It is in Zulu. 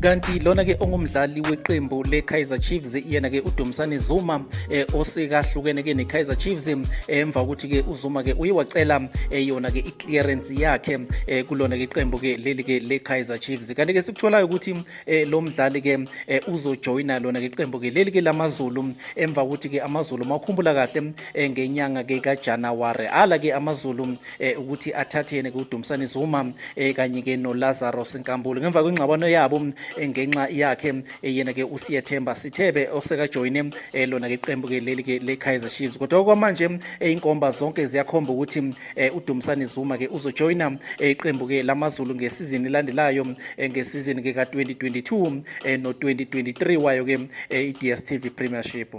Kanti lona ke ongumdlali weqembu le-Kaizer Chiefs, yena ke uDumisani Zuma, osekahlukene ke ne-Kaizer Chiefs emva kokuthi ke uZuma ke uye wacela yona ke i-clearance yakhe kulona ke iqembu ke leli ke le-Kaizer Chiefs. Kanti ke sikutholayo ukuthi lo mdlali ke uzojoyina lona ke iqembu ke leli ke lamaZulu emva kokuthi ke amaZulu, mawukhumbula kahle, ngenyanga ke kaJanuary ala ke amaZulu ukuthi athathe yena ke uDumisani Zuma kanye ke noLazarus Nkambule ngemva kwengxabano yabo ngenxa yakhe yena ke uSiyethemba Sithebe osekajoyine lona ke iqembu ke leli ke le-Kaizer Chiefs. Kodwa kwamanje inkomba zonke ziyakhomba ukuthi uDumisani Zuma ke uzojoyina iqembu ke lamaZulu ngesizini elandelayo, ngesizini ke ka-2022 no-2023 wayo ke i-DStv Premiership.